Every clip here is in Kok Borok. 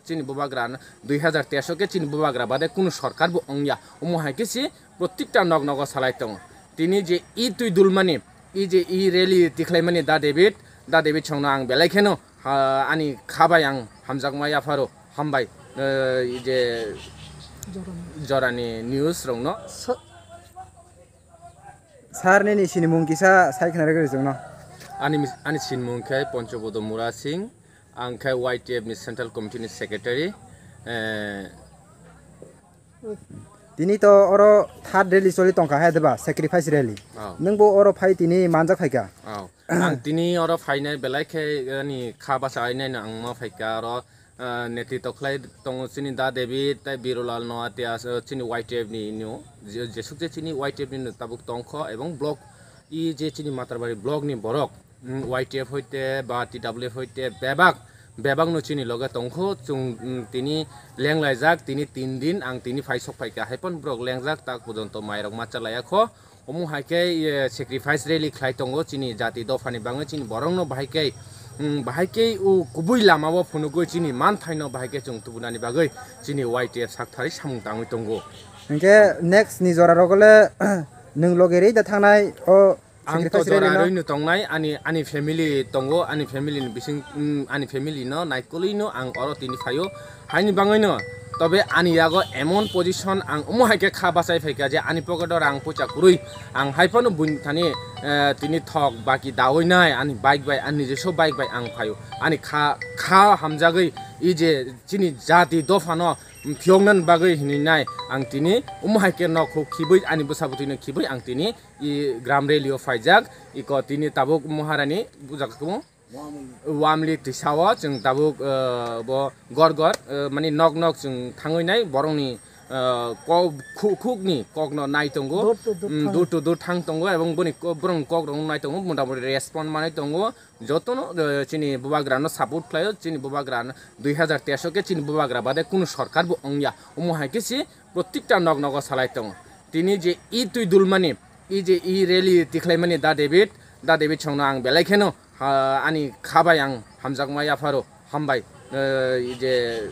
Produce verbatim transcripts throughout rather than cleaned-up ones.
Chini bubagra dui hazar teis o khe chini bubagra bade kunu sorkar bo wngya. Omo hai khe si protikta nok nogo salai tongo. Tini je i twi dulmani, i je i rally tikhlaimani Da David, Da David songno ang belai kheno, ha, ani kha bai ang hamjakma yapharo, hambai, eh, i je jorani news rokno. Sir, nini sinimung kisa sai khna rwgwi rwchwngno. Ani mis-, ani sinimung khe Ponchobodo Mura Singh, ang khe Y T F ni Central Committee ni Secretary. Eh, Tini to oro third rally choli tongkha hai deba, sacrifice rally. Oh. Nwng bo oro phai tini manjak phaikha. Oh. Ang tini oro phainai belai khe ani kha basa ainai no ang ma phaikha oro, ah, netritw khlai tongo chini Da David tei Birulal Noatia, ah, chini Y T F ni no, je-, jesuk je chini Y T F ni no tabuk tongkho ebong block i je chini Matarbari block ni borok, mm, Y T F hoite ba T W F hoite bebak, bebak no chini loge tongkho, chwng, mm, tini lenglaijak, tini tin din ang tini phai sok phaikha, haiphano borok lengjak tak pojonto mairok ma chalaiya kho. Omo hai khe, eh, sacrifice rally khlai tongo chini jati dophani bagwi, chini borokno bahai khe, mm, bahai khe o kubui lamao phunugwi chini manthaino bahai khe chwng tubunani bagwi chini Y T F sak thari samung tangwi tongo. Hinkhe next ni jora rogo le nwng loge rwi da thangnai o Ang to sacrifice rally jora no? Rwino tongnai, ani, ani family tongo, ani family ni bising, mm, ani family no naikolwi no ang oro tini phaio. Haini bangwi no, tobe ani yago emon position ang omo hai khe kha bachai phaikha je ani pocket o rang puisa kwrwi, ang haiphano buini thani, eh, tini thok baki dawi nai, ani bike bai, ani nijeso bike bai ang phaio. Ani kha, kha hamjagwi i je chini jati dophano phiyoknani bagwi hinwi nai ang tini omo hai khe nok huk khibwi ani bwsa bwtwi no khibwi ang tini i gram rally o phaijak, iko tini tabuk Maharani bujak tongo. Wamli tisa o chwng tabuk, eh, bo gor gor, eh, mani nok nok chwng thangwi nai borokni, eh, kok khu-, khukni kokno nai tongo. Door to door Mm, thang. Door to door thang tongo ebong boni ko-, borokni kok rokno nai tongo, mota moti respond manwi tongo. Jotono, eh, chini bubagrano support khlaio, chini bubagrano dui hazar teis o khe chini bubagra bade kunu sorkar bo wngya. Omo hai khe si protikta nok nogo salai tongo. Tini je i twi dulmani, i je i rally tikhlaimani Da David, Da David songno ang belai kheno, ha, ani kha bai ang hamjakma yapharo, hambai, eh, i je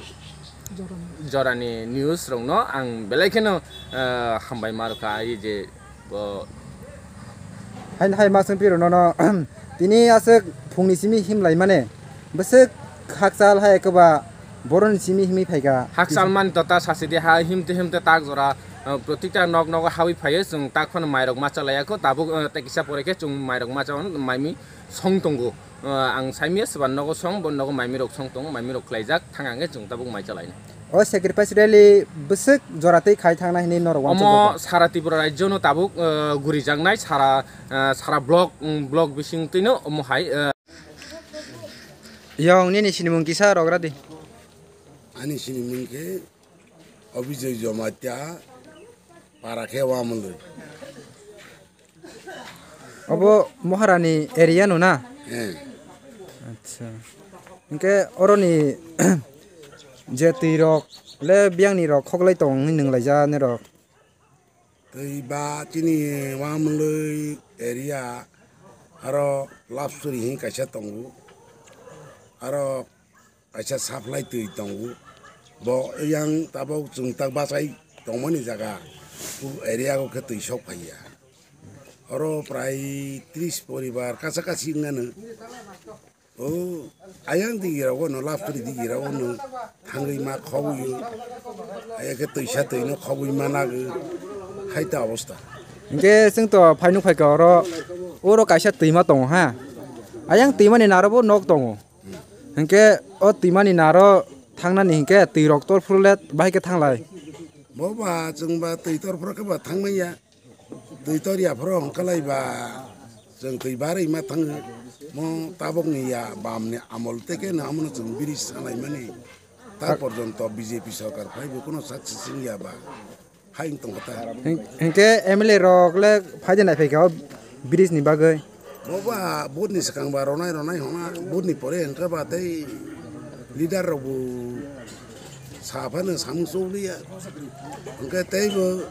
jorani news rokno ang belai kheno, eh, hambai ma rwkha, i je, bo. Hain hai ma song piro nono, tini aswk phungni simi himlai mane, bwswk hakchal hai kwba boroni simi himwi phaikha. Hakchal man to ta sasi de ha himte himte tak jora, eh, protikta nok nogo hawi phaio, chwng tak phano mairok ma chalaiya kho, tabuk, eh, tei kisa pore khe chwng mairok ma chawi maimi song tongo. Eh, ang saimya swban nogo song, bo nogo maimi rok song tongo, maimi rok khlaijak thang ang khe chwng tabuk mai chalai. O sacrifice rally bwswk jora twi khai thangna hinwi norok uansuk omo bago. Sara Tripura rajyo no tabuk, eh, gurijaknai sara, eh, sara block, mm, block bising twi no omo hai, eh, Yong nini sinimung kisa rogra di. Ani sinimung khe Obijoy Jomatia, para khe Wamlwi. Obo Maharani area no na? Eh. Acha. Hinkhe oroni je twi rok le biyang ni rok khoklai tong hinwi nwng laijak nai rok. Twi ba chini Wamlwi area aro Lapsuri hin kaisa tongo. Aro kaisa supply twi tongo. Bo yang tabok chwng tak bachai tongmani jaga. O area o khe twi sok phaiya. Oro prai tris poribar kacha kachi wngnano. O ayang digi rok no, Lapsuri digi rok no thangwi ma khobwi. Aya khe twisa twi no khobwi ma nagwi. Hai ta obostha. Hinkhe chwng to phai nuk phaikha oro, oro kaisa twima tongo ha. Ayang twimani naro bo nok tongo. Hinkhe o twimani naro thangnani hinkhe twi rok tor phuru le bahai khe thanglai. Bo ba chwng ba twi tor phuru khe ba thangmanya. Twi tor ya phuru hwnkhe lai ba chwng twi barwi ma thango. Mo tabok ni ya bam ni amol tei khe no amo no chwng biri sanai mani. Ta porjonto B J P sorkar phai bo kuno success wngya ba. Hai wng tongkha ta. Hing-, hinkhe M L A rok le phaide nai phaikha o bridge ni bagwi. Bo ba vote ni swkang ba ronai ronai hona, vote ni pore hwnkhe ba tei leader rok bo sa phano samung choliya. Hwnkhe tei bo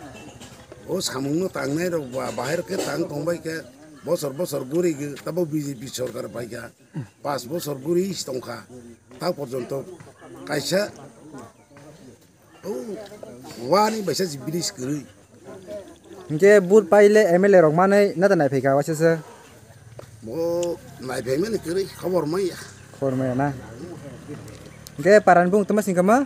o samung no tangnai rok ba bahai rok khe tang tongbai khe bosor bosor guri gwi tabok B J P sorkar paikha. Pas bosor guri tongkha, ta porjonto Kaisa. Oh, wani baisa si bridge kwrwi. Hingke vote paile M L A rok manwi nata naiphai ka waisa se. Bo naiphai mani kwrwi khobor maya. Khobor maya na. Hingke parani bung tama singkama?